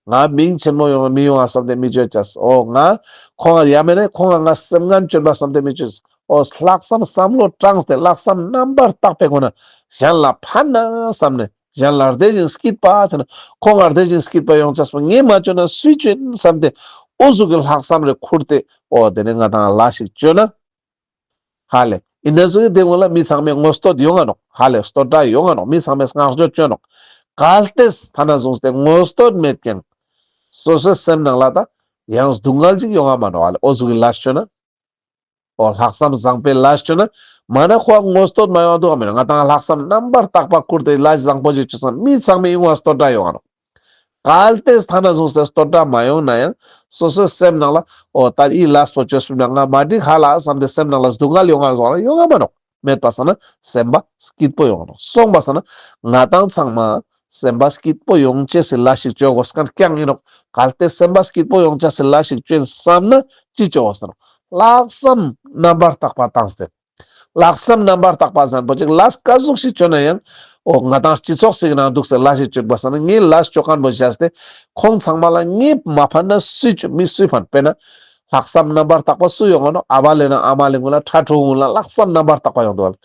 ང་མིང་ཆེན་མོ་ཡོང་མི་ཡོང་ང་བསམ་སྟེ་མི་ཅོ་ཅེས། འོ་ང་ཁོང་ང་ཡ་མེད་ན་ཁོང་ང་ང་སེམས་ངན་ཅོ་ན་བསམ་སྟེ་མི་ཅོ་ཅེས། འོ་ལྷག་བསམ་བསམ་བློ་དྲངས་ཏེ་ལྷག་བསམ་རྣམ་པར་དག་པའི་སྒོ་ནས་གཞན་ལ་ཕན་ན་བསམ་ནས། གཞན་ལ་བདེ་ཞིང་སྐྱིད་པ་ཅོ་ན། ཁོང་ང་བདེ་ཞིང་སྐྱིད་པ་ཡོང་ཅེས་པོ་ངས་མ་ཅོ་ན་སུས་ཅོ་ཡིན་བསམ་སྟེ། འོ་ཟུག་གི་ལྷག་བསམ་རེ་ཁུར་ཏེ། འོ་དེ་ནས་ང་དང་ལས་ཤིག་ཅོ་ན། ཧ་ལས། ཨིན་ན་ཟུག་གི་དེ་གུན་ལ་མི་ཚང་མས་ངོ་བསྟོད་ཡོང་ང་ནོག། ཧ་ལས་བསྟོད་ར་ཡོང་ང་ནོག། མི་ཚང་མས་བསྔགས་བརྗོད་ཅོ་ནོག། གལ་ཏེ་ཐ་ན་བཟུང་སྟེ་ངོ་བསྟོད་མེད་ཀྱང་། སོ་སོའི་སེམས་ནང་ལ་ད་ཡང་སྡུག་བསྔལ་ཅིག་ཡོང་ང་མ་ནོག། ཧ་ལས་འོ་ཟུག་གི་ལས་ཅོ་ན། འོ་ལྷག་བསམ་བཟང་པོའི་ལས་བཅོས་ན་མ་ན་ཁོ་ངོ་བསྟོད་མ་ཡོང་དུག་ག་མེད་ན། ང་དང་ལྷག་བསམ་རྣམ་པར་དག་པ་ཁུར་ཏེ་ལས་བཟང་པོ་ཞིག་བཅོས་ན་མི་ཚང་མའི་ངོ་བསྟོད་འདྲ་ཡོང་ང་ནོག། གལ་ཏེ་ཐ་ན་བཟུང་སྟེ་བསྟོད་སྒྲ་མ་ཡོང་ན་ཡང་སོ་སོའི་སེམས་ནང་ལ་འོ་ད་འི་ལས་པོ་བཅོས་པ་ན་ང་མ་འགྲིག་ཧ་ལ་བསམ་སྟེ་སེམས་ནང་ལ་སྡུག་བསྔལ་ཡོང་ང་ནོག་ཟེར་ན་ཡོང་ང་མ་ནོག། མེད་པ་སང་ན་སེམས་པ་སྐྱིད་པོ་ཡོང་ང་ནོག། སོང་པ་སང་ན་ང་དང་ཚང་མ་སེམས་པ་སྐྱིད་པོ་ཡོང་ཅེས་སི་ལས་ཤིག་བཅོ་དགོས་ཁན་རྐྱང་ཨིན་ནོག། གལ་ཏེ་སེམས་པ་སྐྱིད་པོ་ཡོང་ཅེས་སི་ལས་ཤིག་བཅོ་ཨིན་བསམ་ན་ཅི་བཅོ་དགོས་ཟེར་ན་ལྷག་བསམ་རྣམ་པར་དག་པ་བཏང་སྟེ། ལྷག་བསམ་རྣམ་པར་དག་པ་ཟེར་ཁན་པོ་ཅིག་ལས་ཀ་ཟུག་ཞིག་བཅོ་ན་ཡང་འོ་ང་དང་སྤྱི་ཚོགས་ཤིག་ནང་དུག་སེ་ལས་ཤིག་བཅོ་དགོས་ཟེར་ན་ངའི་ལས་བཅོ་ཁན་པོ་བཞག་སྟེ་ཁོང་ཚང་མ་ལ་ངའི་མ་ཕན་ན་སུས་བཅོ། མི་སུས་ཕན། དཔེར་ན་ལྷག་བསམ་རྣམ་པར་དག་པ་སུ་ཡོང་ང་ནོག། ཨ་བ་ལེ་ན་ཨ་མ་ལེ་ངུན་ལ་ཕྲུ་གུ་ངུན་ལ་ལྷག་བསམ་རྣམ་པར་དག་པ་ཡོང་དུག་ག་ལེ།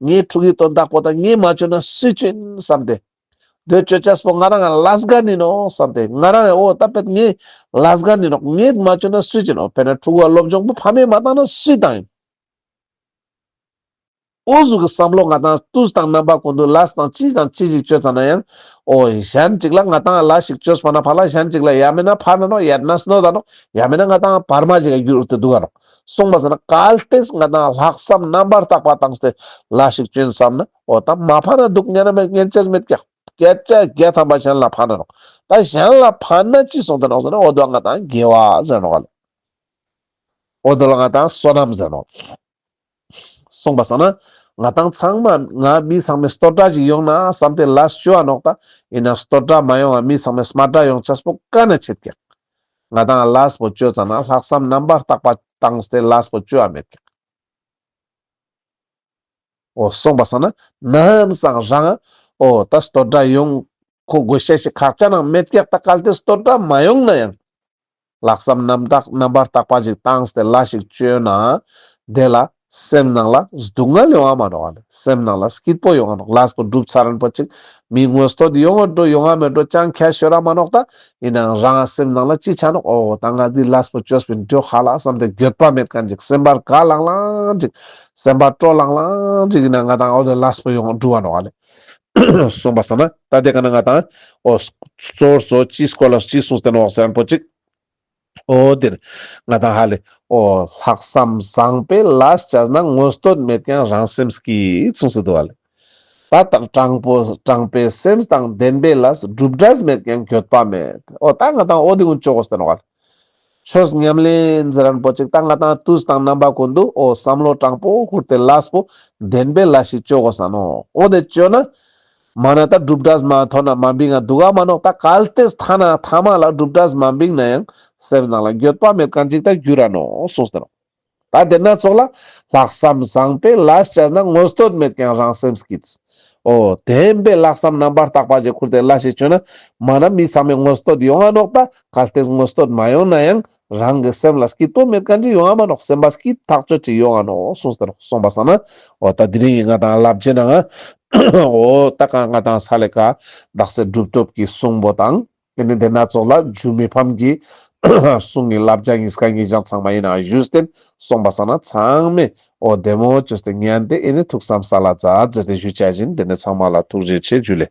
ངའི་ཕྲུ་གུའི་དོན་དག་པོ་ད་ངའི་མ་བཅོ་ན་སུས་བཅོ་ཨིན་བསམ་སྟེ། དེ་བཅོ་ཅེས་པོ་ང་རང་ལས་འགན་ཨིན་ནོག་བསམ་སྟེ། ང་རང་འོ་ད་པེད་ངའི་ལས་འགན་ཨིན་ནོག། ངའི་མ་བཅོ་ན་སུས་བཅོ་ཨིན་ནོག། དཔེར་ན་ཕྲུ་གུ་སློབ་སྦྱོང་པོ་ཕ་མས་མ་བཏང་ན་སུས་བཏང་ཨིན། འོ་ཟུག་གི་བསམ་བློ་ང་དང་དུས་དང་རྣམ་པ་ཀུན་ཏུ་ལས་དང་ཅི་དང་ཅི་ཞིག་བཅོ་ཙ་ན་ཡང་འོ་གཞན་ཅིག་ལ་ང་དང་ལས་ཤིག་བཅོས་པ་ན་ཕ་ལ་གཞན་ཅིག་ལ་ཡ་མེད་ན་ཕན་ན་ནོག། ཡ་ན་གནོད་ད་ནོག། ཡ་མེད་ན་ང་དང་བར་མ་ཞིག་ག་འགྱུར་ཏེ་དུག་ག་ནོག། སོང་པ་སང་ན་གལ་ཏེ་ང་དང་ལྷག་བསམ་རྣམ་པར་དག་པ་བཏང་སྟེ་ལས་ཤིག་བཅོ་ཨིན་བསམ་ན་འོ་ད་མ་ཕན་ན་དུག་ཉན་ན་མེད། ཉན་ཅེས་མེད་ཀྱག། བརྒྱ་ཆ་བརྒྱ་ཐམ་པ་གཞན་ལ་ཕན་ན་ནོག། ད་གཞན་ལ་ཕན་ན་ཅི་སོང་སྟེ་ནོག་ཟེར་ན་འོ་དོ་ང་དང་དགེ་བ་ཟེར་ནོག་ག་ལེ། འོ་དོ་ལ་ང་དང་བསོད་ནམས་ཟེར་ནོག། སོང་པ་སང་ན་ང་དང་ཚང་མ་ང་མི་ཚང་མའི་བསྟོད་སྒྲ་ཞིག་ཡོང་ན་བསམ་སྟེ་ལས་བཅོ་འ་ནོག། ད་ཨིན་ན་བསྟོད་སྒྲ་མ་ཡོང་ང་མི་ཚང་མའི་སྨད་སྒྲ་ཡོང་ཅེས་པོ་ག་ནེ་ཆེད་ཀྱག། ང་དང་ལས་པོ་བཅོ་ཙ་ན་ལྷག་བསམ་རྣམ་པར་དག་པ་བཏང་སྟེ་ལས་པོ་བཅོ་འ་མེད་ཀྱག། འོ་སོང་པ་སང་ན་ནམ་སང་རང་འོ་ད་བསྟོད་སྒྲ་ཡོང་ཁོ་དགོས་ཤེས་ཤིག་ཁག་ཅན་ནང་མེད་ཀྱག། ད་གལ་ཏེ་བསྟོད་སྒྲ་མ་ཡོང་ན་ཡང་ལྷག་བསམ་རྣམ་དག་རྣམ་པར་དག་པ་ཞིག་བཏང་སྟེ་ལས་ཤིག་བཅོ་ན་དེ་ལ་སེམས་ནང་ལ་སྡུག་བསྔལ་ཡོང་ང་མ་ནོག་ག་ལེ། སེམས་ནང་ལ་སྐྱིད་པོ་ཡོང་ང་ནོག། ལས་པོ་འགྲུབ་ཚར་རན་པོ་ཅིག་མི་ངོ་བསྟོད་ཡོང་ང་འགྲོ་ཡོང་ང་མེད་འགྲོ་ཅང་ཁྱད་ཤོར་ར་མ་ནོག། ད་ཨིན་ནའང་རང་སེམས་ནང་ལ་ཅི་ཆ་ནོག། འོ་ད་ང་འདི་ལས་པོ་བཅོས་པིན་འགྲོ་ཧ་ལ་བསམ་སྟེ་འགྱོད་པ་མེད་ཁན་ཅིག། སེམས་པ་དགའ་ལང་ལང་ཅིག། སེམས་པ་སྤྲོ་ལང་ལང་ཅིག་ཨིན་ན་ང་དང་འོ་དེ་ལས་པོ་ཡོང་འགྲུབ་བ་ནོག་ག་ལེ། སོང་པ་སང་ན་ད་དེ་ཀ་ན་ང་དང་འོ་གཙོ་བོ་གཙོ་ཅི་སྐོར་ལ་ཅི་གསུངས་ཏེ་ནོག་ཟེར་ན་པོ་ཅིག། འོ་དེར་ང་དང་ཧ་ལེ་འོ་ལྷག་བསམ་བཟང་པོའི་ལས་བྱས་ན་ངོ་བསྟོད་མེད་ཀྱང་རང་སེམས་སྐྱིད་གསུངས་སེ་འདུག་ཧ་ལེ། ད་ལྟར་དྲང་པོ་དྲང་པོའི་སེམས་དང་ལྡན་པའི་ལས། སྒྲུབ་འབྲས་མེད་ཀྱང་འགྱོད་པ་མེད། འོ་ད་ང་དང་འོ་དེ་ཀུན་ཅོ་དགོས་ཏེ་ནོག་ཧ་ལེ། ཆོས་ཉམས་ལེན་ཟེར་རན་པོ་ཅིག་ད་ང་དང་དུས་དང་རྣམ་པ་ཀུན་ཏུ་འོ་བསམ་བློ་དྲང་པོ་ཁུར་ཏེ་ལས་པོ་ལྡན་པའི་ལས་ཤིག་ཅོ་དགོས་ས་ནོག། འོ་དེ་ཅོ་ན་མ་ན་ད་སྒྲུབ་འབྲས་མ་ཐོན་ན་མ་བིང་ང་དུག་ག་མ་ནོག། ད་གལ་ཏེ་ཐ་ན་ཐ་མ་ལ་སྒྲུབ་འབྲས་མ་བིང་ན་ཡང་སེམས་ནང་ལ་འགྱོད་པ་མེད་ཁན་ཅིག་ད་འགྱུར་ར་ནོག་གསུངས་ཏེ་ནོག། ད་དེ་ན་ཙོགས་ལ་ལྷག་བསམ་བཟང་པོའི་ལས་བྱས་ན་ངོ་བསྟོད་མེད་ཀྱང་རང་སེམས་སྐྱིད། འོ་ལྡན་པའི་ལྷག་བསམ་རྣམ་པར་དག་པ་ཞིག་ཁུར་ཏེ་ལས་ཤིག་ཅོ་ན་མ་ན་མི་ཚང་མའི་ངོ་བསྟོད་ཡོང་ང་ནོག། ད་གལ་ཏེ་ངོ་བསྟོད་མ་ཡོང་ན་ཡང་རང་གི་སེམས་ལ་སྐྱིད་པོ་མེད་ཁན་ཅིག་ཡོང་ང་མ་ནོག། སེམས་པ་སྐྱིད་ཐག་ཆོད་ཅིག་ཡོང་ང་ནོག་གསུངས་ཏེ་ནོག། སོང་པ་སང་ན་འོ་ད་དེ་རིང་གི་ང་དང་བསླབ་བྱའི་ནང་ང་འོ་ད་ག་ང་དང་ས་ལེ་ཀ་དག་ས་གྲུབ་ཐོབ་ཀྱི་གསུང་པོ་དང་། ཨེ་ནི་དེ་ན་ཙོགས་ལ་འཇུ་མི་ཕམ་གྱི་གསུང་གི་བསླབ་བྱ་ཉིས་ཀ་ཉིས་བྱང་ཚང་མ་ཨིན་ན་ཞུས་ཏེ་སོང་པ་སང་ན་ཚང་མས་འོ་བདེ་མོ་ཅོས་ཏེ་ཉན་ཏེ་ཨེ་ནི་ཐུགས་བསམ་ས་ལ་མཛད་ཟེར་ཏེ་ཞུ་བྱ་ཞིན། དེ་ནས་ཚང་མ་ལ་ཐུགས་རྗེ་ཆེ། ཇུ་ལེ།